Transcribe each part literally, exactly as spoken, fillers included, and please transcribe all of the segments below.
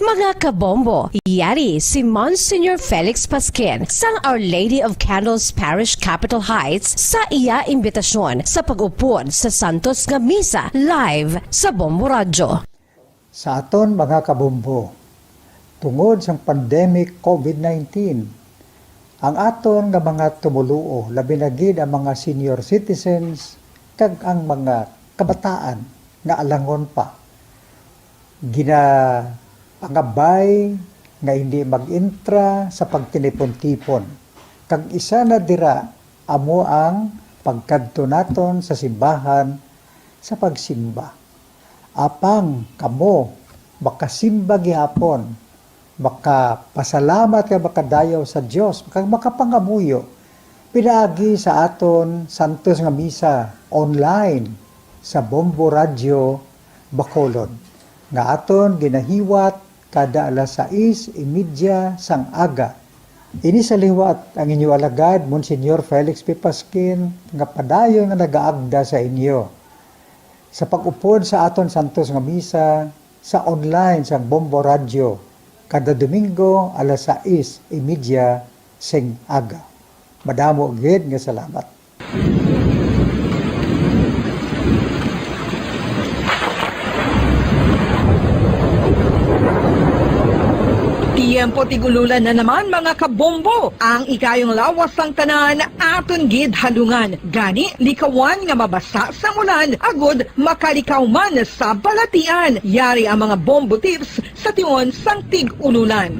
Mga kabombo, yari si Monsignor Felix Pasquin sang Our Lady of Candles Parish, Capitol Heights, sa iya imbitasyon sa pag-upod sa Santos nga Misa live sa Bombo Radyo. Sa aton mga kabombo, tungod sang pandemic COVID nineteen, ang aton nga mga tumoluo, labi na gid ang mga senior citizens kag ang mga kabataan nga alangon pa, ginapangabay nga hindi mag-intra sa pagtinipon-tipon. Kag isa na dira amo ang pagkadto naton sa simbahan sa pagsimba. Apang kamo makasimba gihapon, makapasalamat kag makadayaw sa Dios, kag makapangamuyo pinaagi sa aton santos nga misa online sa Bombo Radyo Bacolod, nga aton ginahiwat kada alas sais y media sang aga. Ini sa liwat ang inyo alagad, Monsignor Felix P. Pasquin, nga padayon nga nagaagda sa inyo sa pag-upod sa aton santos nga misa sa online sang Bombo Radyo kada Domingo alas sais y media sing aga. Madamo gid nga salamat. Tiyempo tig-ululan na naman, mga kabombo. Ang ikayong lawas sang tanan aton gid halungan. Gani, likawan nga mabasa sang ulan agud makalikaw man sa balatian. Yari ang mga bombo tips sa tion sang tig-ululan.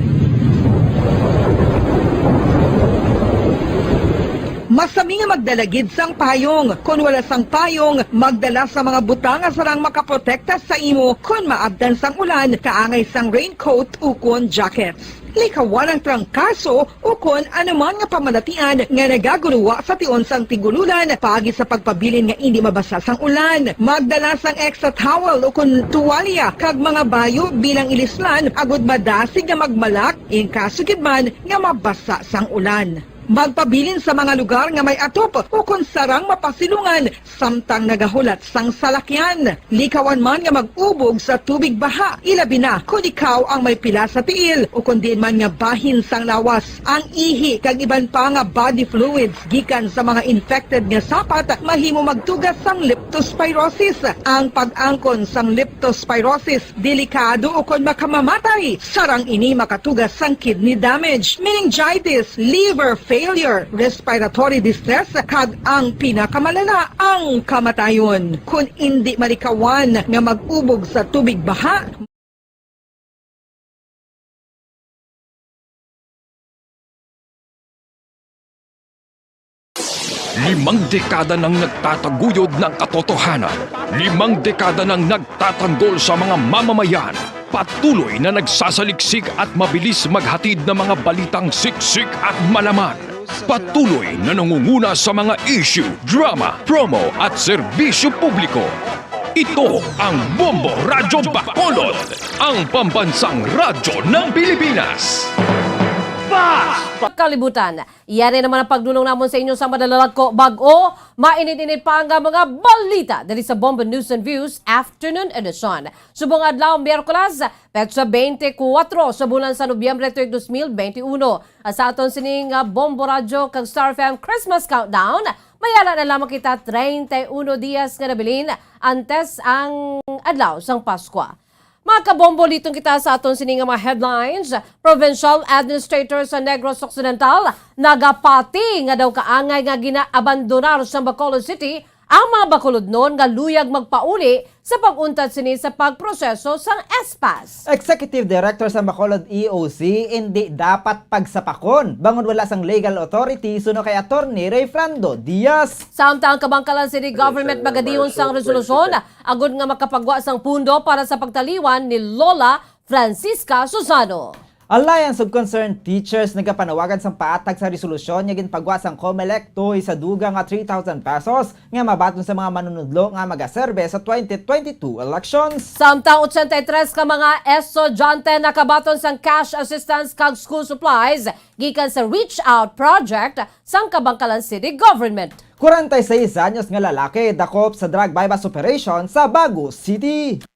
Masami nga magdala gid sang payong. Kon wala sang payong, magdala sa mga butang nga sarang makaprotekta sa imo kon maabtan sang ulan, kaangay sang raincoat ukon jackets. Likawan ang trangkaso ukon anuman nga pamalatian nga nagaguluwa sa tion sang tig-ululan, paagi sa pagpabilin nga indi mabasa sang ulan. Magdala sang extra towel ukon tuwalya kag mga bayo bilang ilislan agud madasig nga magmalak in kaso gid man nga mabasa sang ulan. Magpabilin sa mga lugar nga may atop ukon sarang mapasilungan samtang nagahulat sang salakyan. Likawan man nga mag-ubog sa tubig baha, ilabi na kon ikaw ang may pila sa tiil ukon diin man nga bahin sang lawas. Ang ihi kag iban pa nga body fluids gikan sa mga infected nga sapat mahimo magtuga sang leptospirosis. Ang pag-angkon sang leptospirosis delikado ukon makamamatay. Sarang ini makatuga sang kidney damage, meningitis, liver failure, respiratory distress, kag ang pinakamalala, ang kamatayon. Kon indi malikawan nga mag-ubog sa tubig baha, Limang dekada nang nagtataguyod ng katotohanan. Limang dekada nang nagtatanggol sa mga mamamayan. Patuloy na nagsasaliksik at mabilis maghatid ng mga balitang siksik at malaman. Patuloy na nangunguna sa mga issue, drama, promo at serbisyo publiko. Ito ang Bombo Radyo Bacolod, ang pambansang radyo ng Pilipinas. Fast! Kalibutan, yari naman ang pagdulong namon sa inyo sa madalagko, bag-o, mainit-init pa nga mga balita diri sa Bombo News and Views Afternoon Edition. Subong adlaw, Miyerkules, petsa twenty-four sa bulan sa Nobyembre tuig dos mil twenty-uno. Sa aton sining, ah, Bombo Radyo kag Star F M Christmas Countdown, may ara na lamang kita treinta y uno dias nga nabilin antes ang adlaw sang Paskwa. Mga kabombo, liton kita sa aton sini nga mga headlines. Provincial Administrator sa Negros Occidental nagapati nga daw kaangay nga ginaabandonar sa Bacolod City ang mga Bacolodnon nga luyag magpauli sa pag-untat sini sa pagproseso sang S PAS. Executive Director sa Bacolod E O C indi dapat pagsapakon bangod wala sang legal authority suno kay Attorney Rayfrando Diaz. Samtang ang Kabankalan City Government magadihon sang resolusyon agud nga makapagwa sang pundo para sa pagtaliwan ni Lola Francisca Susano. Alliance of Concerned Teachers nagapanawagan sang paatag sa resolusyon nga ginpagwa sang Comelec tuhoy sa dugang nga three thousand pesos nga mabaton sa mga manunudlo nga magaserbe sa twenty twenty-two elections. Samtang ochenta y tres ka mga estudyante nakabaton sang cash assistance kag school supplies gikan sa Reach Out Project sang Kabankalan City Government. Kwarenta y seis anyos nga lalaki dakop sa drug buy-bust operation sa Bago City.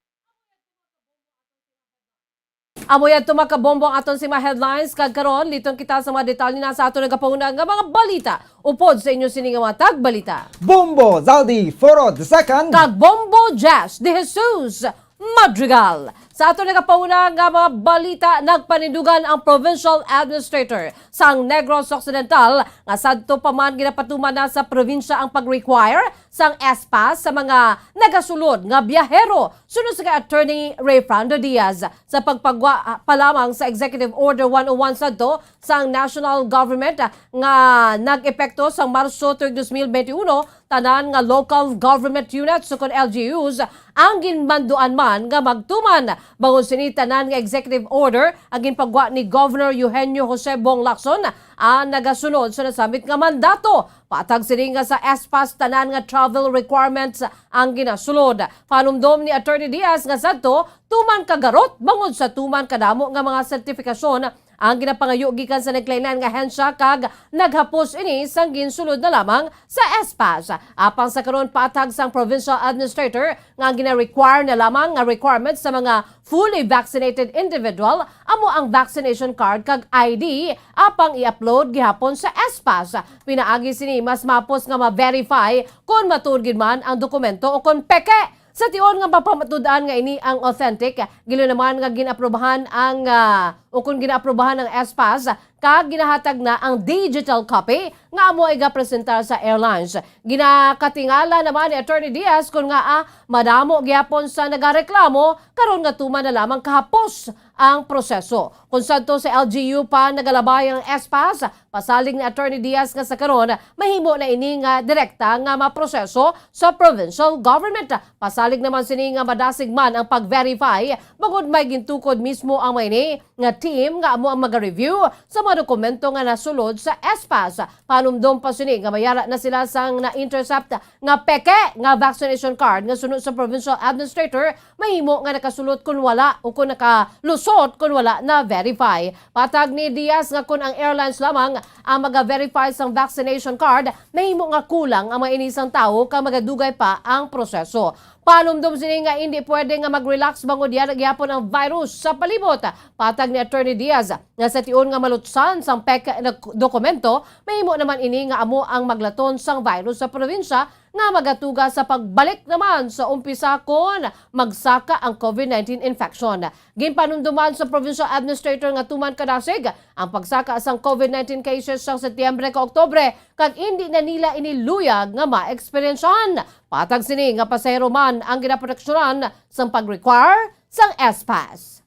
Amo yadto, mga kabombo, ang aton sing mga headlines, kag karon liton kita sa mga detalye na sa aton nagapauna nga mga balita. Upod sa inyo sini nga mga tagbalita, Bombo Zaldi Foro the second. Kag Bombo Jazz de Jesus Madrigal. Sa aton nagapauna nga mga balita, nagpanindugan ang provincial administrator sang Negros Occidental nga sadto pa man ginapatuman na sa probinsya ang pag-require sang S-Pass sa mga nagasulod nga biyahero. Suno sa kay Attorney Rayfrando Diaz, sa pagpagwa ah, pa lamang sa Executive Order one oh one sadto sang national government ah, nga nag-epekto sa Marso tuig dos mil benti uno, tanan nga local government units ukon L G Us ang ginmanduan man nga magtuman. Bangod sini, tanan nga executive order ang ginpagwa ni Governor Eugenio Jose Bong Lacson ang nagasunod sa nasambit nga mandato. Patag sini nga sa S-Pass, tanan nga travel requirements ang ginasulod. Panumdom ni Attorney Diaz nga sadto tuman ka garot bangod sa tuman kadamo nga mga sertifikasyon ang ginapangayo gikan sa naglain-lain nga ahensya kag naghapos ini sang ginsulod na lamang sa S-Pass. Apang sa karon, patag sang provincial administrator nga ang gina-require na lamang nga requirements sa mga fully vaccinated individual amo ang vaccination card kag I D, apang i-upload gihapon sa S-Pass. Pinaagi sini, mas mahapos nga ma-verify kon matuod gid man ang dokumento o kon peke. Sa tion nga mapamatud-an nga ini ang authentic, gilayon naman nga gin-aprobahan ang, ah, o kon gina-aprobahan ang S-Pass kag ginahatag na ang digital copy nga amo ay gapresentar sa airlines. Ginakatingala naman ni Attorney Diaz kon ngaa madamo gihapon sa nagareklamo karon nga tuman na lamang kahapos ang proseso. Kon sadto sa L G U pa nagalabay ang S-Pass, pasalig ni Attorney Diaz nga sa karon mahimo na ini nga direkta nga maproseso sa provincial government. Pasalig naman sini nga madasig man ang pag-verify bangod may gintukod mismo ang may ini nga team nga amo ang maga-review sa mga dokumento nga nasulod sa S-Pass. Panumdom pa sini nga mayara na sila sang na-intercept nga peke nga vaccination card nga suno sa provincial administrator mahimo nga nakasulot kon wala o kon nakalusot kon wala na-verify. Patag ni Diaz nga kon ang airlines lamang ang maga-verify sang vaccination card, mahimo nga kulang ang mga ini sang tawo kag magadugay pa ang proseso. Panumdom sini nga indi pwede nga mag-relax bangod yara gihapon ang virus sa palibot. Patag ni Attorney Diaz nga sa tion nga malutsan sang peke nga dokumento, mahimo naman ini nga amo ang maglaton sang virus sa probinsya nga magatuga sa pagbalik naman sa umpisa kon magsaka ang COVID nineteen infection. Ginpanumduman sa provincial administrator nga tuman kadasig ang pagsaka sang COVID nineteen cases sang Setyembre kag Oktubre, kag indi na nila ini luyag nga maeksperiensyahan. Patag sini nga pasahero man ang ginaproteksyonan sang pag-require sang S-Pass.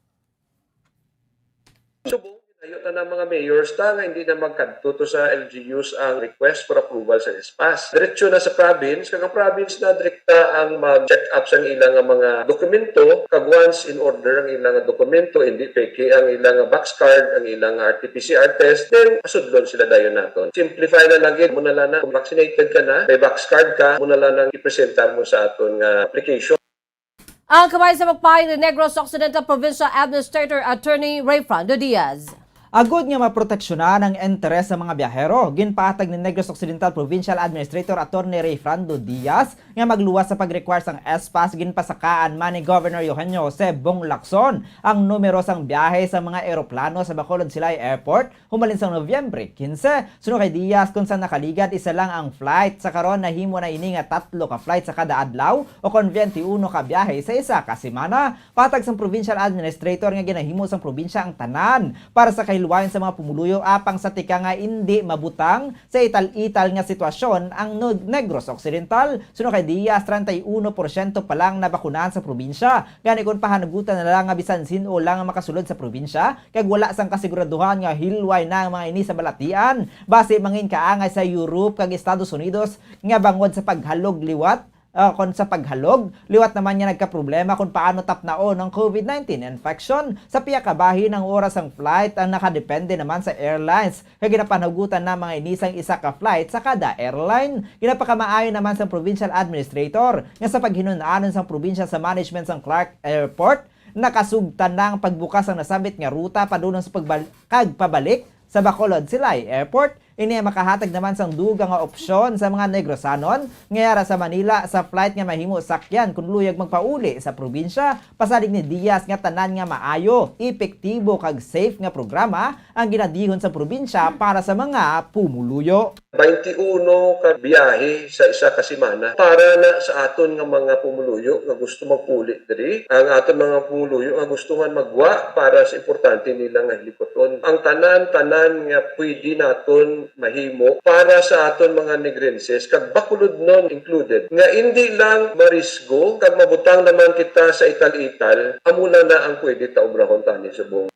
Subong ginayo ta na mga mayors ta nga hindi na magkadto to sa L G Us ang request for approval sa S-Pass. Diretso na sa province, kag ang province na direkta ang mag-check up sang ila nga mga dokumento, kag once in order ang ila nga dokumento, hindi peke ang ila nga box card, ang ila nga R T P C R test, then pasudlon sila dayon naton. Simplify na lagi, mo na lang na, kung vaccinated ka na, may box card ka, mo na lang nang ipresenta mo sa aton nga application. Ang kamay sa pagpahayag ni Negros Occidental Provincial Administrator Attorney Rayfrando Diaz. Agud nga maproteksyonan ang interes sa mga biyahero, ginpahatag ni Negros Occidental Provincial Administrator Attorney Rayfrando Diaz nga magluwas sa pag-require sang S-Pass, ginpasakaan man ni Governor Eugenio Jose Bong Lacson ang numero sang biyahe sa mga eroplano sa Bacolod Silay Airport humalin sang Nobyembre quince. Suno kay Diaz, kung sa nakaligad isa lang ang flight, sa karon nahimo na ini nga tatlo ka flight sa kada adlaw o kon twenty-uno ka biyahe sa isa ka semana. Patag sang provincial administrator nga ginahimo sang probinsya ang tanan para sa kahilwayon sa mga pumuluyo, apang sa tika nga indi mabutang sa ital-ital nga sitwasyon ang Neg-, Negros Occidental. Suno kay Diaz, treinta y uno porsyento pa lang nabakunahan sa probinsya. Gani, kon pahanugutan na lang nga bisan sin-o lang ang makasulod sa probinsya, kag wala sang kasiguraduhan nga hilway na ang mga ini sa balatian, basi mangin kaangay sa Europe kag Estados Unidos nga bangod sa paghalog liwat, ah, kon sa paghalog, liwat naman nga nagkaproblema kon paano tapnaon ang COVID nineteen infection. Sa pihak ka bahin, ang oras sang flight ang nakadepende naman sa airlines, kag ginapanhugutan na mga ini sang isa ka flight sa kada airline. Ginapakamaayo naman sang provincial administrator nga sa paghinun-anon sang probinsya sa management sang Clark Airport, nakasugtan na ang pagbukas sang nasambit nga ruta padulong sa pagbal-, kag pabalik sa Bacolod Silay Airport. Ini ang makahatag naman sang dugang nga opsyon sa mga Negrosanon nga yara sa Manila sa flight nga mahimo sakyan kon luyag magpauli sa probinsya. Pasalig ni Diaz nga tanan nga maayo, epektibo kag safe nga programa ang ginadihon sa probinsya para sa mga pumuluyo. Twenty-one ka biyahe sa isa ka semana para na sa aton nga mga pumuluyo nga gusto magpuli diri, ang aton mga pumuluyo nga gusto man magwa para sa importante nila nga hilikuton. Ang tanan-tanan nga pwede naton mahimo para sa aton mga Negrenses, kag Bacolodnon included, nga indi lang marisgo kag mabutang naman kita sa ital-ital, amo lang na ang pwede ta obrahon tani subong.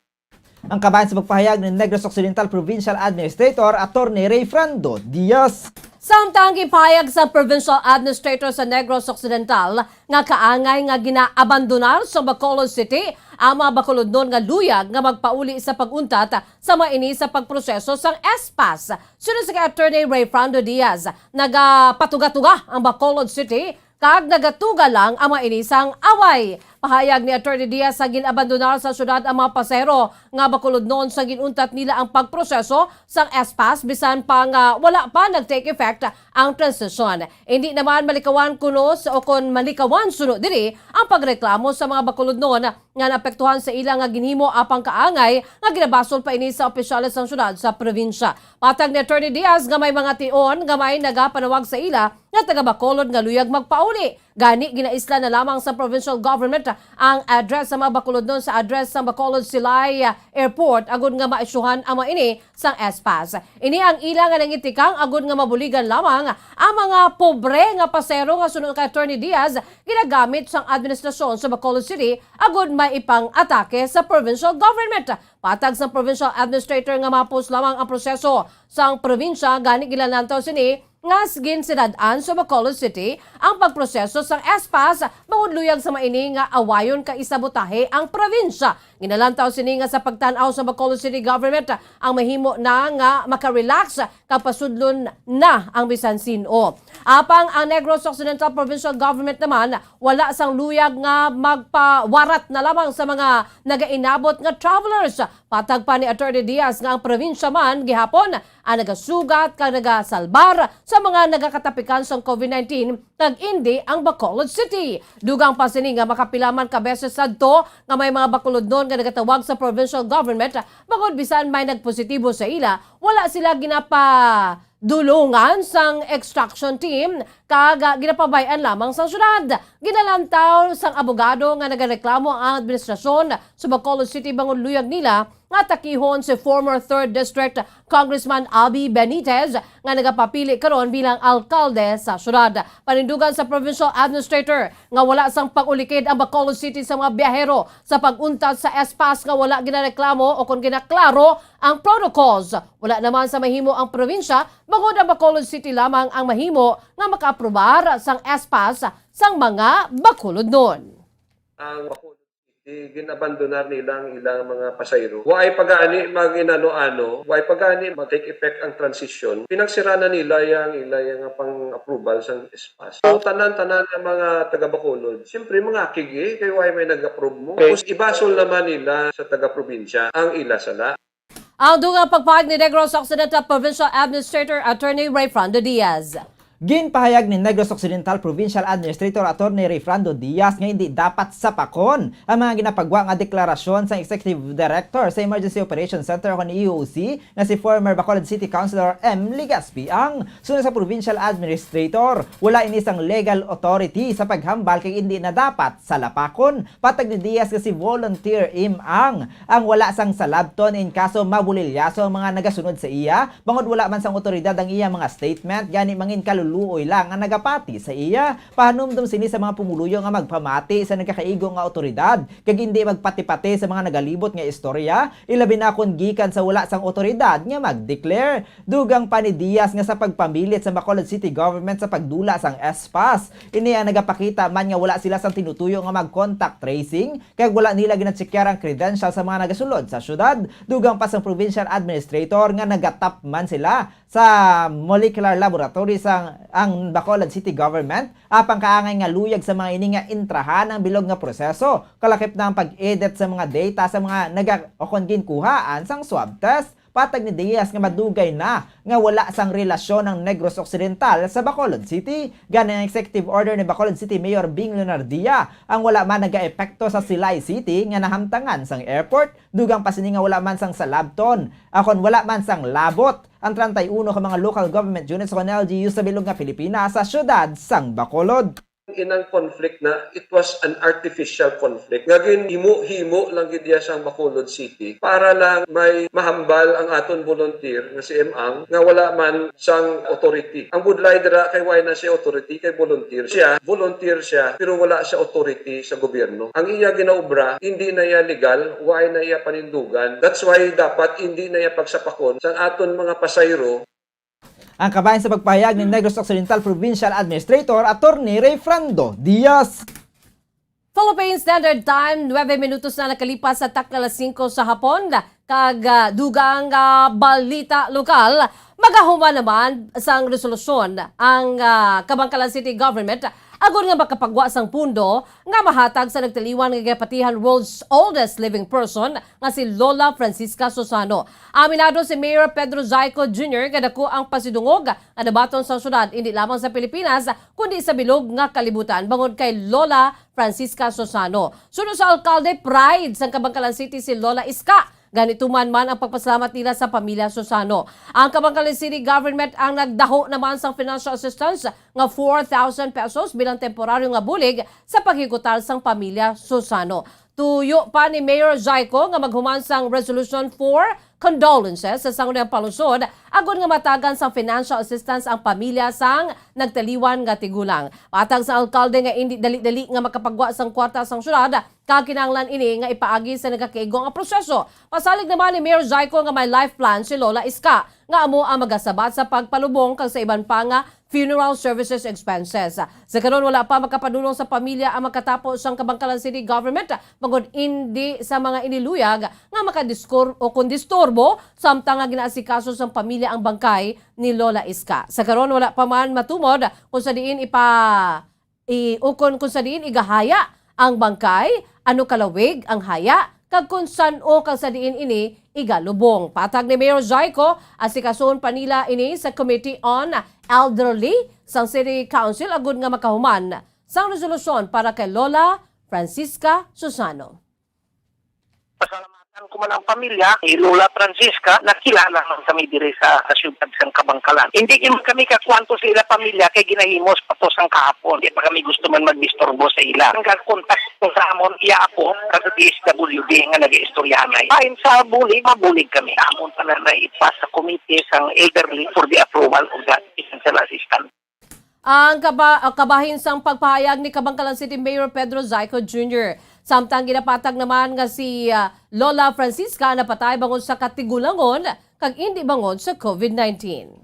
Ang kabahin sa pagpahayag ni Negros Occidental Provincial Administrator Attorney Rayfrando Diaz. Samtang gipahayag sa Provincial Administrator sa Negros Occidental nga kaangay nga ginaabandonar sa Bacolod City ang mga Bacolodnon nga luyag nga magpauli sa pag-untat sama ini sa pagproseso sang S-PASS. Suno kay Attorney Rayfrando Diaz, nagapatuga-tuga ang Bacolod City kag nagatuga lang ang mga ini sang away. Pahayag ni Attorney Diaz sa gin-abandonar sa syudad ang mga pasahero nga Bacolodnon sa gin-untat nila ang pagproseso sang S-PASS bisan pa nga wala pa nag-take effect ang transition. Hindi naman malikawan kuno sa, o kon malikawan suno diri ang pagreklamo sa mga Bacolodnon nga naapektuhan sa ila nga ginhimo apang kaangay nga ginabasol pa ini sa opisyales sang syudad sa probinsya. Patag ni Attorney Diaz nga may mga tion nga may nagapanawag sa ila nga taga Bacolod nga luyag magpauli. Gani, ginaisla na lamang sa provincial government ang address sa mga Bacolodnon sa address sa Bacolod Silay Airport agud nga maisyuhan ang mga ini sang S-PASS. Ini ang ila nga nangitikang agud nga mabuligan lamang ang mga pobre nga pasero nga suno kay Attorney Diaz ginagamit sang administrasyon sa Bacolod City agud may ipang-atake sa provincial government. Patag sang provincial administrator nga mahapos lamang ang proseso sang probinsya, gani ginalantaw sini nga ginsidad-an sa Bacolod City ang pagproseso sang S-PASS bangod luyag sa maini nga awayon kay sabotahe ang probinsya. Ginalantaw sini nga sa pagtan-aw sa Bacolod City Government ang mahimo na nga makarelax kag pasudlon na ang bisan sin-o. Apang ang Negros Occidental Provincial Government naman wala sang luyag nga magpawarat na lamang sa mga nagainabot nga travelers. Patag pa ni Attorney Diaz nga ang probinsya man gihapon ang nagasugat kag nagasalbar sa mga nagakatapikan sang COVID nineteen kag indi ang Bacolod City. Dugang pa sini nga makapila man ka beses sadto nga may mga Bacolodnon nga nagatawag sa provincial government bangod bisan may nagpositibo sa ila, wala sila ginapa dulungan sang extraction team kag, ah, ginapabay-an lamang sang syudad. Ginalantaw sang abogado nga nagareklamo ang administrasyon sa Bacolod City bangod luyag nila nga atakihon si former third District Congressman Abby Benitez nga nagapapili karon bilang alkalde sa syudad. Panindugan sa provincial administrator nga wala sang pag-ulikid ang Bacolod City sa mga biyahero sa pag-untat sa S-PASS nga wala ginareklamo o kon ginaklaro ang protocols. Wala naman sa mahimo ang probinsya, bangod ang Bacolod City lamang ang mahimo nga makaaprobar sang S-PASS sang mga Bacolodnon. Ang Bacolod City, ginabandonar nila ang ilang mga pasayro. Waay pa gani mag-inano-ano, waay pa gani mag-take effect ang transition. Pinagsira na nila yang ila yang pang-approval sang S-PASS. So, tanan-tanan ang mga taga Bacolod, siyempre, mga kigi, kay waay may nag-approve mo. Okay. Tapos, ibasol naman nila sa taga-probinsya ang ila sala. Ang dugang pagpahayag ni Negros Occidental Provincial Administrator Attorney Rayfrando Diaz. Ginpahayag ni Negros Occidental Provincial Administrator Attorney Rayfrando Diaz nga hindi dapat sapakon ang mga ginapagwa nga deklarasyon sang Executive Director sa Emergency Operations Center o kon E O C nga si former Bacolod City Councilor M. Legaspi Ang. Suno sa Provincial Administrator, wala ini sang legal authority sa paghambal kag hindi na dapat salapakon. Patag ni Diaz nga si Volunteer Im Ang ang wala sang salabton in kaso mabulilyaso ang mga nagasunod sa iya, bangod wala man sang awtoridad ang iya mga statement, gani mangin kaluluoy lang ang nagapati sa iya. Pahanumdom sini sa mga pumuluyo nga magpamati sa nagakaigo nga awtoridad, kag indi magpati-pati sa mga nagalibot nga istorya, ilabi na kon gikan sa wala sang awtoridad nga mag-declare. Dugang pa ni Diaz nga sa pagpamilit sa Bacolod City Government sa pagdula sang S-PASS, ini ang nagapakita man nga wala sila sang tinutuyo nga mag-contact tracing, kag wala nila ginatsekyar ang credential sa mga nagasulod sa syudad. Dugang pa sang provincial administrator nga nagatap man sila sa molecular laboratory sang ang Bacolod City Government, apang kaangay nga luyag sa mga ini nga intrahan ang bilog nga proseso, kalakip na ang pag-edit sa mga data sa mga naga-, o kon ginkuhaan sang swab test. Patag ni Diaz nga madugay na nga wala sang relasyon ang Negros Occidental sa Bacolod City. Gani ang executive order ni Bacolod City Mayor Bing Leonardia ang wala man nagaepekto sa Silay City nga nahamtangan sang airport, dugang pa sini nga wala man sang salabton, akon wala man sang labot ang treinta y uno ka mga local government units o L G U sa bilog nga Pilipinas sa siyudad sang Bacolod. Inang conflict na, it was an artificial conflict. Nga ginhimo-himo lang gid iya sang Bacolod City para lang may mahambal ang aton volunteer nga si Emang nga wala man sang authority. Ang budlay dira kay wala na siya authority, kay volunteer siya, volunteer siya, pero wala siya authority sa gobyerno. Ang iya ginaobra, hindi na iya legal, wala na iya panindugan. That's why dapat hindi na iya pagsapakon sa aton mga pasayro. Ang kabahin sa pagpahayag ni Negros Occidental Provincial Administrator Attorney Rayfrando Diaz. Philippine Standard Time, nuebe minutos na nakalipas sa takna alas singko sa hapon, kag ah, dugang ah, balita lokal, magahuman naman sang resolusyon ang ah, Kabankalan City Government agod nga makapagwa sang pundo nga mahatag sa nagtaliwan nga ginapatihan world's oldest living person nga si Lola Francisca Susano. Aminado si Mayor Pedro Zaico Junior nga dako ang pasidungog nga nabaton sa syudad, indi lamang sa Pilipinas, kundi sa bilog nga kalibutan, bangod kay Lola Francisca Susano. Suno sa alkalde, pride sang Kabankalan City si Lola Iska. Gani tuman man ang pagpasalamat nila sa pamilya Susano. Ang Kabankalan City Government ang nagdaho naman sang financial assistance nga four thousand pesos bilang temporaryo nga bulig sa paghikutar sang pamilya Susano. Tuyo pa ni Mayor Zaico nga maghuman sang Resolution four, condolences sa sangguniang palusod agod nga matagan sang financial assistance ang pamilya sang nagtaliwan nga tigulang. Matag sa alkalde nga indi dali-dali nga makapagwa sang kwarta sang syudad, kag kinahanglan ini nga ipaagi sa nagakaigo nga proseso. Pasalig naman ni Mayor Zaico nga may life plan si Lola Iska nga amo ang magasabat sa pagpalubong kag sa iban pa nga funeral services expenses. Sa karon, wala pa makapadulong sa pamilya ang makatapo sang Kabankalan City Government bangod indi sa mga iniluyag nga makadiskor o kon disturbo samtang nga ginaasikaso sang pamilya ang bangkay ni Lola Iska. Sa karon, wala pa man matumod kung sa diin ipa i ukon kung sa diin igahaya ang bangkay, ano kalawig ang haya, kag kung san-o kag sa diin ini igalubong. Patag ni Mayor Zaico, asikasuhon pa nila ini sa Committee on Elderly sang City Council agud nga makahuman sang resolusyon para kay Lola Francisca Susano. Pasalamatan ko man ang pamilya ni Lola Francisca, nakilala man kami diri sa, sa siyudad sang Kabankalan. Hindi gyud kami kakuwanto sa ila pamilya kay ginahimos pa to sang kahapon. Di pa kami gusto man magdisturbo sa ila. Ang kontakto sa amon, iya ako, kag D S W D nga nag-iistoryahanay. Ayon sa bulig, mabulig kami. Amon pa na naipas sa committee sang elderly for the approval of that financial assistance. Ang kaba- ang kabahin sang pagpahayag ni Kabankalan City Mayor Pedro Zaico Junior. Samtang ginapatag naman nga si ah, Lola Francisca napatay bangod sa katigulangon kag indi bangod sa COVID nineteen.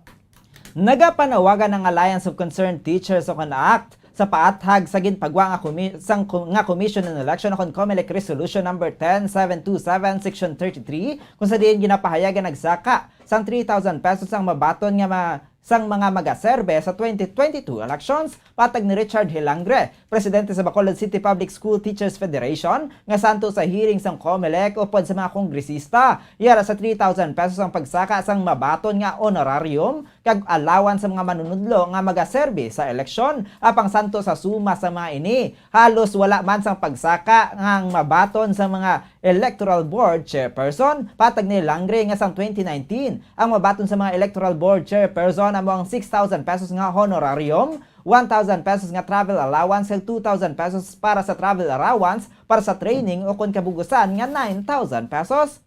Nagapanawagan ang Alliance of Concerned Teachers o kon act sa paathag sa ginpagwa nga, komi- sang, ko- nga Commission on Election o kon COMELEC Resolution Number ten seven two seven, Section thirty-three, kung sa diin ginapahayag nga nagsaka sang three thousand pesos ang mabaton nga ma- sang mga magaserbe sa twenty twenty-two elections, patag ni Richard Hilangre, presidente sa Bacolod City Public School Teachers Federation, nga santo sa hearing sang COMELEC upod sa mga kongresista. Yara sa three thousand pesos ang pagsaka sang mabaton nga honorarium kag allowance sa mga manunudlo nga magaserbe sa eleksyon, apang santo sa suma sa mga ini, halos wala man sang pagsaka nga ang mabaton sa mga Electoral Board Chairperson. Patag ni Langre nga sang twenty nineteen, ang mabaton sa mga Electoral Board Chairperson amo ang six thousand pesos nga honorarium, one thousand pesos nga travel allowance, kag two thousand pesos para sa travel allowance para sa training, o kon kabugusan nga nine thousand pesos.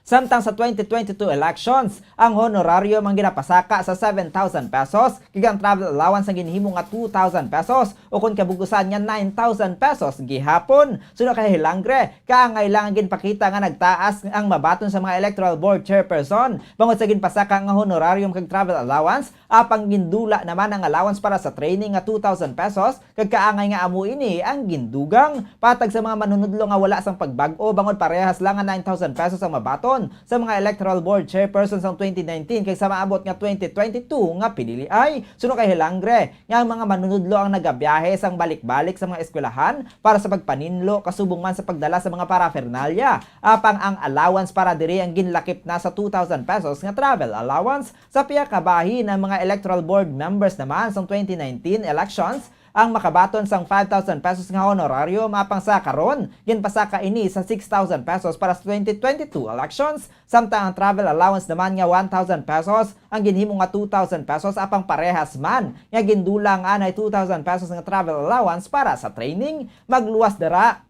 Samtang sa twenty twenty-two elections, ang honorarium ang ginapasaka sa seven thousand pesos, kag ang travel allowance ang ginhimo nga two thousand pesos, o kon kabugusan nga nine thousand pesos gihapon. Suno kay Hilangre, kaangay lang ang ginpakita nga nagtaas ang mabaton sa mga Electoral Board Chairperson bangod sa ginpasaka nga honorarium kag travel allowance, apang gindula naman ang allowance para sa training nga two thousand pesos, kag kaangay nga amo ini ang gindugang. Patag sa mga manunudlo nga wala sang pagbag-o, bangod parehas lang nga nine thousand pesos ang mabaton, sa mga electoral board chairperson sang twenty nineteen kag sa maabot nga twenty twenty-two nga piniliay. Suno kay Hilangre nga ang mga manunudlo ang nagabiyahe sang balik-balik sa mga eskwelahan para sa pagpaninlo kasubong man sa pagdala sa mga paraphernalia. Apang ang allowance para diri ang ginlakip na sa two thousand pesos nga travel allowance. Sa pihak ka bahin, ang mga electoral board members naman sang twenty nineteen elections ang makabaton sang five thousand pesos nga honorarium, apang sa karon ginpasaka ini sa six thousand pesos para sa twenty twenty-two elections, samtang ang travel allowance naman nga one thousand pesos ang ginhimo nga two thousand pesos, apang parehas man nga gindulang anay two thousand pesos nga travel allowance para sa training. Magluwas dira,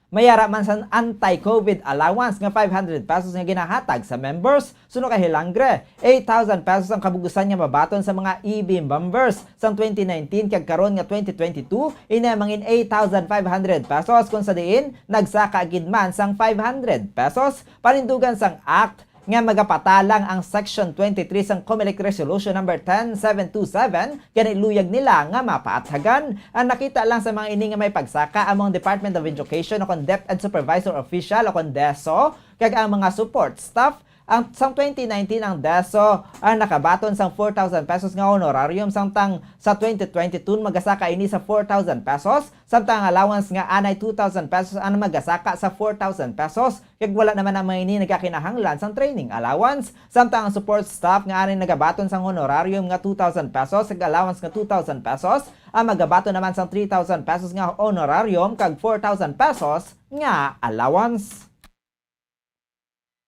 may ara man sang anti-COVID allowance nga five hundred pesos nga ginahatag sa members. Suno kay Hilangre, eight thousand pesos ang kabug-usan nga mabaton sa mga E B members sang twenty nineteen kag karon nga twenty twenty-two, ini mangin eight thousand five hundred pesos, kung sa diin nagsaka gid man sang five hundred pesos. Panindugan sang Act nga magapatalang ang Section twenty-three sang Comelec Resolution Number ten seven two seven, gani luyag nila nga mapaathagan. Ang nakita lang sa mga ini nga may pagsaka among Department of Education o kon DepEd Supervisor Official o kon DESO kag ang mga support staff. Ang sang twenty nineteen, ang DESO ang nakabaton sang four thousand pesos nga honorarium, samtang sa twenty twenty-two magasaka ini sa four thousand pesos, samtang ang allowance nga anay two thousand pesos ang magasaka sa four thousand pesos. Kag wala naman ang mga ini nagakinahanglan sang training allowance. Samtang ang support staff nga anay nagabaton sang honorarium nga two thousand pesos kag allowance nga two thousand pesos, ang magabaton naman sang three thousand pesos nga honorarium kag four thousand pesos nga allowance.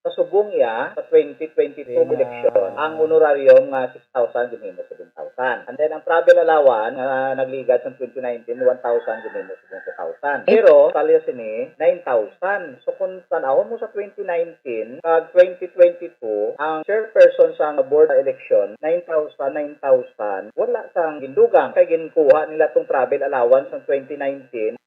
Sa subong iya sa twenty twenty-two eleksyon, ang honorarium nga six thousand ginhimo seven thousand. And then ang travel allowance nga nagligad sa twenty nineteen, one thousand ginhimo seven thousand. Pero talya sini, nine thousand. So kung tan-awon mo sa twenty nineteen kag twenty twenty-two, ang chairperson sa board election, nine thousand, nine thousand, wala sang gindugang kay ginkuha nila tong travel allowance ng twenty nineteen.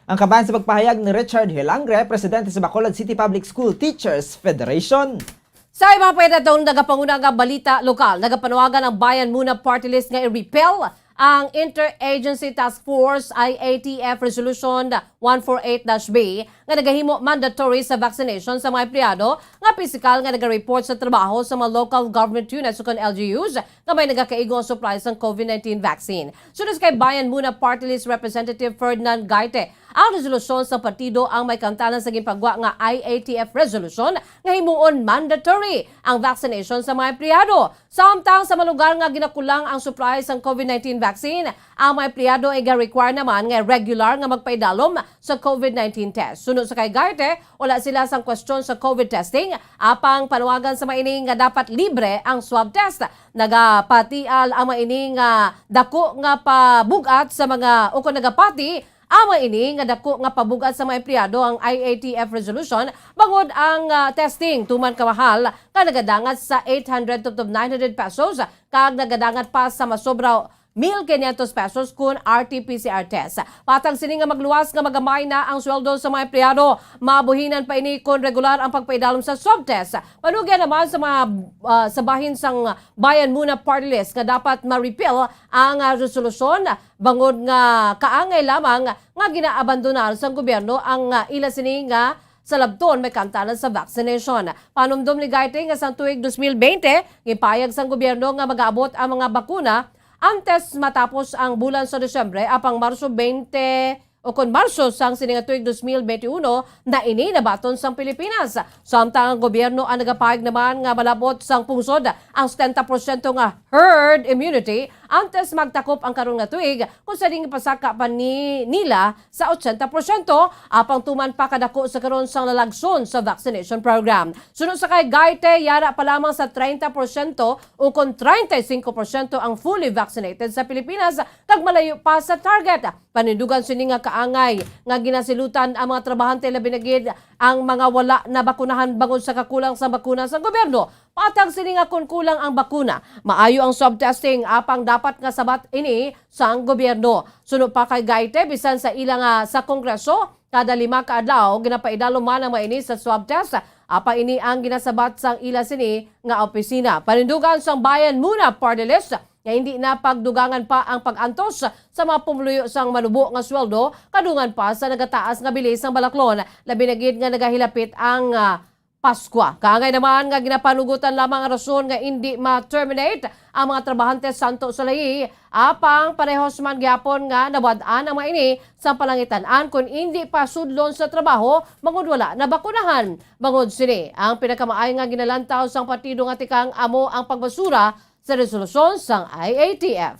Ang kabahin sa pagpahayag ni Richard Hilangre, presidente sa Bacolod City Public School Teachers Federation. Sa iba pa naton nagapanguna nga balita lokal, nagapanawagan ang Bayan Muna Party List nga i-repeal ang Interagency Task Force I A T F Resolution one four eight dash B nga nagahimo mandatory sa vaccination sa mga empleyado nga pisikal nga nagareport sa trabaho sa mga local government units ukon L G Us nga may nagakaigo ang supply sang COVID nineteen vaccine. Sunod kay Bayan Muna Party List Representative Ferdinand Gaite, ang resolusyon sa partido ang may kaangtanan sa ginpagwa nga I A T F resolution nga himuon mandatory ang vaccination sa mga empleyado. Samtang sa mga lugar nga ginakulang ang supply sang COVID nineteen vaccine, ang mga empleyado ay ga-require naman nga regular nga magpaidalom sa COVID nineteen test. Suno sa kay Gaite, wala sila sang kwestyon sa COVID testing, apang panawagan sa mga ini nga dapat libre ang swab test. Nagapatial ang mga ini nga dako nga pabug-at sa mga, ukon nagapati ang mga ini nga dako nga pabug-at sa mga empleyado ang I A T F resolution bangod ang, ah, testing tuman kamahal nga nagadangat sa eight hundred to nine hundred pesos kag nagadangat pa sa masobra mil quinientos pesos kun R T P C R test. Patag sini nga magluwas nga magamay na ang sweldo sa mga empleyado, mabuhinan pa ini kon regular ang pagpaidalom sa swab test. Panugyan naman sa mga, ah, sa bahin sang Bayan Muna Party List nga dapat ma-repeal ang, ah, resolusyon bangod nga kaangay lamang nga ginaabandonar sang gobyerno ang, ah, ila sini nga salabton may kaangtanan sa vaccination. Panumdom ni Gaite nga sang tuig dos mil bente, gipahayag sang gobyerno nga magaabot ang mga bakuna antes matapos ang bulan sa Disyembre, apang Marso bente o kon Marso sang sini nga tuig dos mil bente uno na ini nabaton sang Pilipinas. Samtang ang gobyerno ang nagapahayag naman nga malab-ot sang pungsod ang setenta porsyento nga herd immunity antes magtakop ang karon nga tuig, kung sa diin ipasaka pa ni nila sa ochenta porsyento, apang tuman pa kadako sa karon sang lalagson sa vaccination program. Suno sa kay Gaite, yara pa lamang sa treinta porsyento o kon treinta y cinco porsyento ang fully vaccinated sa Pilipinas, kag malayo pa sa target. Panindugan sini nga kaangay nga ginasilutan ang mga trabahante, labi na gid ang mga wala nabakunahan bangod sa kakulang sa bakuna sa gobyerno. Patag sini nga kon kulang ang bakuna, maayo ang swab testing, apang dapat nga sabat ini sang gobyerno. Suno pa kay Gaite, bisan sa ila nga sa Kongreso, kada lima ka adlaw ginapaidalom man ang mga ini sa swab test, apang ini ang ginasabat sang ila sini nga opisina. Panindugan sang Bayan Muna Party List nga hindi na pagdugangan pa ang pag-antos sa mga pumuluyo sang manubo nga sweldo, kadungan pa sa nagataas nga bili sang balaklon, labi na gid nga nagahilapit ang, ah, Pascua. Kaangay naman nga ginapanugutan lamang ang rason nga indi ma-terminate ang mga trabahante sa Santo Soleil, apang parehos man gihapon nga nawad-an ang mga ini sa palangitan-an kon indi pa sudlon sa trabaho bangod wala nabakunahan. Bangod sini, ang pinakamaay nga ginalantaw sang partido nga tikang amo ang pagbasura sa resolusyon sang I A T F.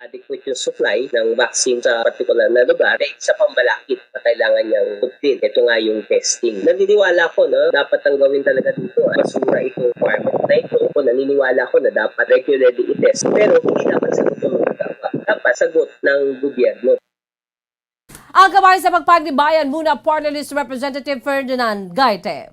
Adequate yung supply ng vaccine sa partikular na lugar, kay sa pambalakid na kailangan niyang obtain. Ito nga yung testing. Naniniwala ko na dapat ang gawin talaga dito, ah, basura itong requirement na ito. Kung naniniwala ko na dapat regularly i-test, pero hindi dapat sagot ng mga dapat. Dapat sagot ng gobyerno. Ang kabahin sa pagpanibayan muna, Party List Representative Ferdinand Gaite.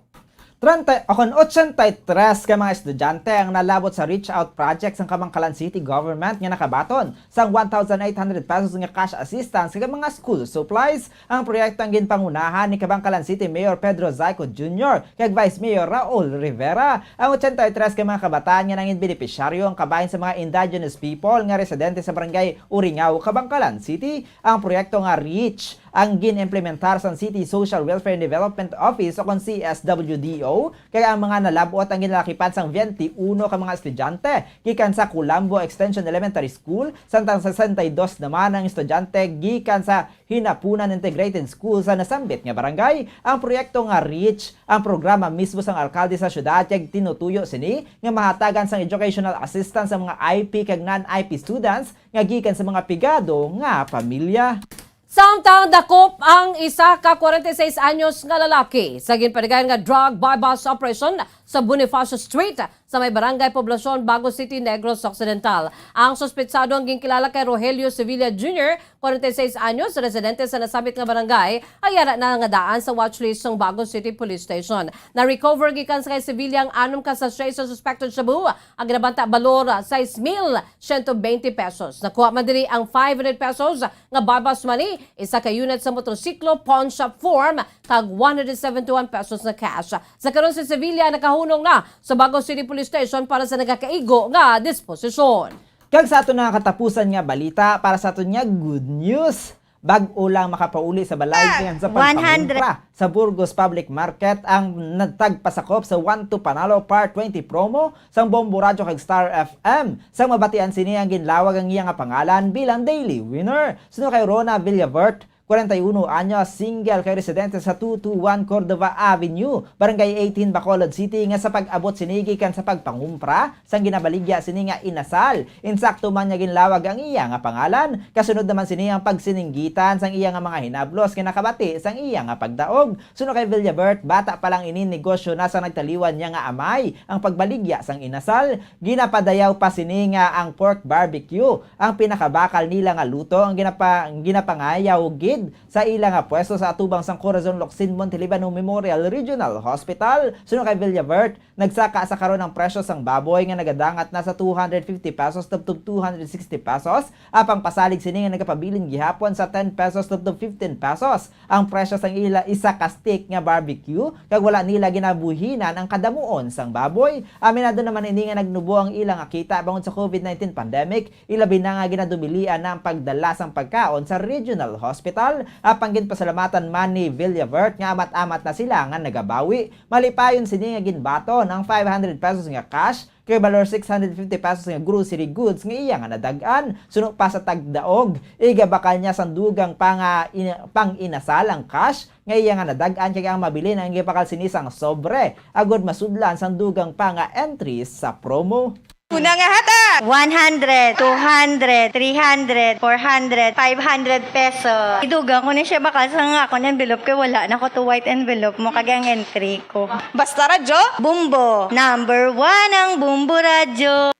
Treinta, akon, ochenta y tres ka mga estudyante ang nalabot sa Reach Out Project sang Kabankalan City Government nga nakabaton sang one thousand eight hundred pesos nga cash assistance kag mga school supplies. Ang proyekto ang ginpangunahan ni Kabankalan City Mayor Pedro Zayco Junior kag Vice Mayor Raul Rivera. Ang ochenta y tres ka mga kabataan nga nangin benepisyaryo ang kabahin sa mga indigenous people nga residente sa Barangay Uringao, Kabankalan City. Ang proyekto nga Reach ang gin-implementar sang City Social Welfare and Development Office o kon C S W D O, kag ang mga nalab-ot ang ginalakipan sang twenty-uno ka mga estudyante gikan sa Culambo Extension Elementary School, samtang sesenta y dos naman ang estudyante gikan sa Hinapunan Integrated School sa nasambit nga barangay. Ang proyekto nga Reach, ang programa mismo sang alkalde sa syudad, kag tinutuyo sini nga mahatagan sang educational assistance sa mga I P kag non-I P students nga gikan sa mga pigado nga pamilya. Samtang dakop ang isa ka kwarenta y seis anyos nga lalaki sa ginpanigayon nga drug buy-bust operation sa Bonifacio Street sa may Barangay Poblacion, Bago City, Negros Occidental. Ang suspetsado ang ginkilala kay Rogelio Sevilla Junior, kwarenta y seis anyos, residente sa nasambit nga barangay, ay ara na nga daan sa watchlist sang Bago City Police Station. Na-recover gikan sa kay Sevilla ang anom ka sachet sa suspected shabu, ang ginabanta balor sais mil siyento bente pesos. Nakuha man diri ang five hundred pesos nga buy-bust money, isa ka unit sa motorsiklo, pawn shop form, kag one hundred seventy-one pesos nga cash. Sa karon, si Sevilla nakahunong na sa Bago City Police Station para sa nagakaigo nga disposisyon. Kag sa aton nga katapusan nga balita, para sa aton nga good news, bag-o lang makapauli sa balay Ah! kay sa One hundred. pagpangumpra sa Burgos Public Market ang nagtagpasakop sa One to Panalo Part twenty promo sang Bombo Radyo kag Star F M. Sang mabatian sini ang ginlawag ang iya nga pangalan bilang daily winner. Suno kay Rona Villavert, kwarenta y uno anyos, single kay residente sa two two one Cordova Avenue, Barangay eighteen, Bacolod City, nga sa pag-abot sini gikan sa pagpangumpra, sang ginabaligya sini nga inasal. Insakto man nga ginlawag ang iya nga pangalan. Kasunod naman sini ang pagsininggitan sang iya nga mga hinablos nga nakabati sang iya nga pagdaog. Suno kay Villabert, bata pa lang ini negosyo na sang nagtaliwan niya nga amay ang pagbaligya sang inasal. Ginapadayaw pa sini nga ang pork barbecue, ang pinakabakal nila nga luto, ang ginapa-, ginapangayaw gid sa ila nga pwesto sa atubang sang Corazon Locsin Montelibano Memorial Regional Hospital. Suno kay Villabert, nagsaka sa karon ang presyo sang baboy nga nagadangat na sa two hundred fifty pesos tubtob two hundred sixty pesos, apang pasalig sini nga nagapabilin gihapon sa ten pesos tubtob fifteen pesos ang presyo sang ila isa ka stick nga barbecue, kag wala nila ginabuhinan ang kadamuon sang baboy. Aminado naman ini nga nagnubo ang ila nga kita bangod sa COVID nineteen pandemic, ilabi na nga ginadumilian na ang pagdala sang pagkaon sa regional hospital. Apang ginpasalamatan man ni Villavert nga amat-amat na sila nga nagabawi. Malipayon sini nga ginbaton ang five hundred pesos nga cash kay balor six hundred fifty pesos nga grocery goods nga iya nga nadag-an. Suno pa sa tagdaog, igabakal niya sang dugang pa nga in-, pang-inasal ang cash nga iya nga nadag-an, kag ang mabilin ang gibakal sini sang sobre agod masudlan sang dugang pa nga entries sa promo. Una nga hatag! One hundred, two hundred, three hundred, four hundred, five hundred peso. Idugang ko ni siya bakal sa nga akon envelope kay wala na ko to white envelope mo kag ang entry ko. Basta radyo, Bumbo. Number one ang Bumbo Radyo.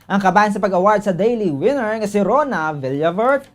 Ang kabahin sa pag-award sa Daily Winner nga si Rona Villavert.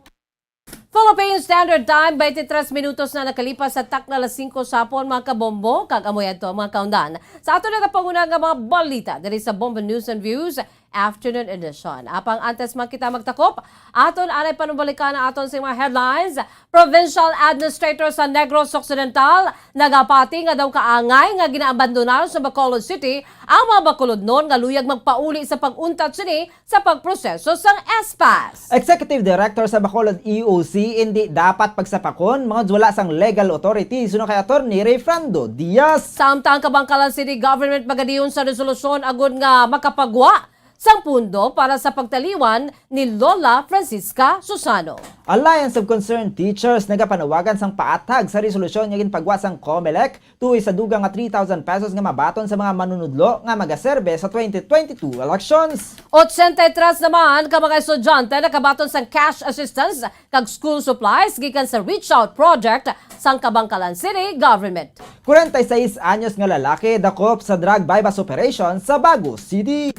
Philippine Standard Time, twenty-three minutos na nakalipas sa takna alas singko sa hapon, mga kabombo, kag amo yadto ang mga kaundan sa ato na napanguna nga mga balita diri sa Bombo News and Views. afternoon edition. Apang antes man kita magtakop, aton anay panubalikan ang aton sing mga headlines. Provincial Administrator sa Negros Occidental nagapati nga daw kaangay nga ginaabandona sa Bacolod City ang mga Bacolodnon nga luyag magpauli sa pag-untat sini sa pagproseso sang S-PASS. Executive Director sa Bacolod E O C indi dapat pagsapakon, mga wala sang legal authority, suno kay Attorney Rayfrando Diaz. Samtang Kabankalan City Government magadiyon sa resolusyon agud nga makapagwa sang pundo para sa pagtaliwan ni Lola Francisca Susano. Alliance of Concerned Teachers nagapanawagan sang paatag sa resolusyon nga ginpagwa sang COMELEC tuoy sa dugang nga three thousand pesos nga mabaton sa mga manunudlo nga magaserbe sa twenty twenty-two elections. Ochenta y tres naman ka mga estudyante nakabaton sang cash assistance kag school supplies gikan sa Reach Out Project sang Kabankalan City Government. Kwarenta y seis anyos nga lalaki dakop sa drug buy-bust operation sa Bago City.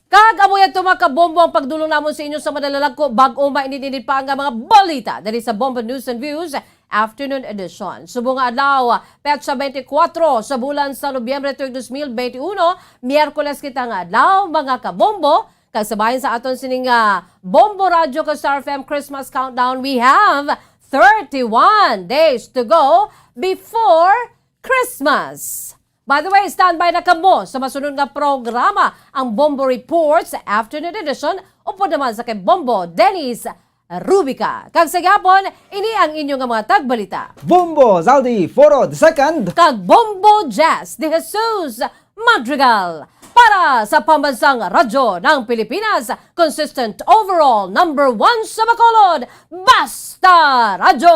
Kag amo yan, mga kabombo, ang pagdulong namon sa inyo sa madalalagko, bag-o mainit-init pa nga mga balita diri sa Bombo News and Views Afternoon Edition. Subong nga adlaw, petsa twenty-four sa bulan sa Nobyembre tuig dos mil twenty-one, Miyerkules kita nga adlaw, mga kabombo, kag sa bahin sa aton sining, ah, Bombo Radyo kag Star F M Christmas Countdown, we have thirty-one days to go before Christmas. By the way, standby na kamo sa masunod nga programa, ang Bombo Reports Afternoon Edition, upod naman sa kay Bombo Dennis Rubica. Kag sa gihapon, ini ang inyo nga mga tagbalita. Bombo Zaldi Foro the second. Kag Bombo Jazz de Jesus Madrigal. Para sa Pambansang Radyo ng Pilipinas, consistent overall number one sa Bacolod, Basta Radyo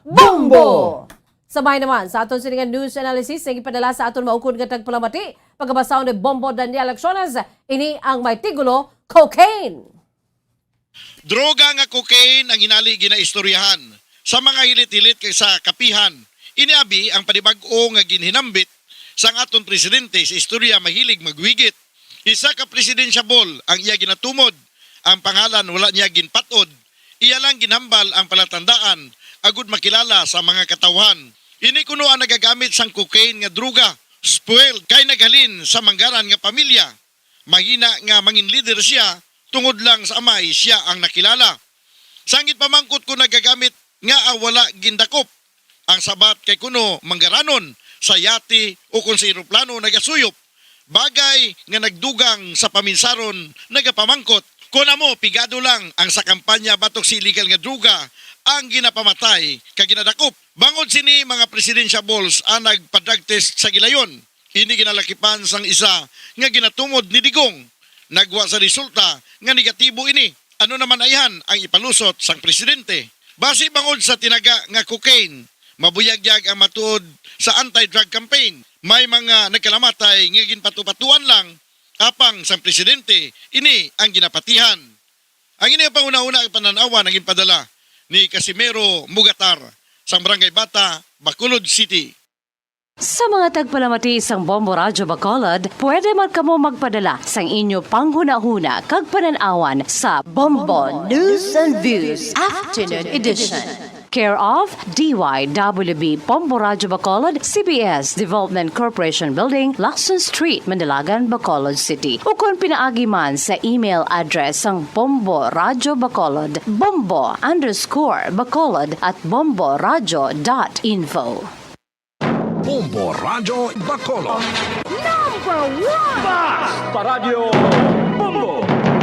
Bombo! Sabay naman sa aton sini nga news analysis nga ipadala sa aton maukod nga tagpalamati, pagkabasahon ni Bombo Daniel Acciones, ini ang may tigulo, cocaine. Droga nga cocaine ang hinali ginaistoryahan sa mga hilit-hilit kag sa kapihan. Ini abi ang panibag-o nga ginhinambit sang aton presidente sa istorya, mahilig magwigit. Isa ka presidential ball ang iya ginatumod. Ang pangalan wala niya ginpat-od. Iya lang ginhambal ang palatandaan agud makilala sa mga katawhan. Ini kuno ang nagagamit sang cocaine nga droga, spoiled, kay naghalin sa manggaran nga pamilya. Mahina nga mangin leader siya tungod lang sa amay siya ang nakilala. Sang ginpamangkot ko nagagamit nga, ah, wala gindakop. Ang sabat kay kuno manggaranon sa yate o kon sa eroplano nagasuyop, bagay nga nagdugang sa paminsaron nagapamangkot. Kon amo, pigado lang ang sa kampanya batok sa illegal nga droga ang ginapamatay kag ginadakop. Bangod sini, mga presidential balls ang nagpa-drug test sa gilayon. Ini ginalakipan sang isa nga ginatumod ni Digong. Nagwa sa resulta nga negatibo ini. Ano naman ayhan ang ipalusot sang presidente? Basi bangod sa tinaga nga cocaine, mabuyagyag ang matuod sa anti-drug campaign. May mga nagkalamatay nga ginpatupatuan lang, apang sang presidente, ini ang ginapatihan. Ang ini ang panghunahuna nga panan-awan ang ginpadala ni Casimero Mugatar sang Barangay Bata, Bacolod City. Sa mga tagpalamati sang Bombo Radyo Bacolod, pwede man kamo magpadala sang inyo panghunahuna kag panan-awan sa Bombo News and Views Afternoon Edition. Care of D Y W B Bombo Radyo Bacolod, C B S Development Corporation Building, Lacson Street, Mandalagan, Bacolod City. Ukon pinaagi man sa email address sang Bombo Radyo Bacolod, bombo underscore bacolod at bomboradyo dot info. Bombo Radyo Bacolod. Number one! Basta Radyo!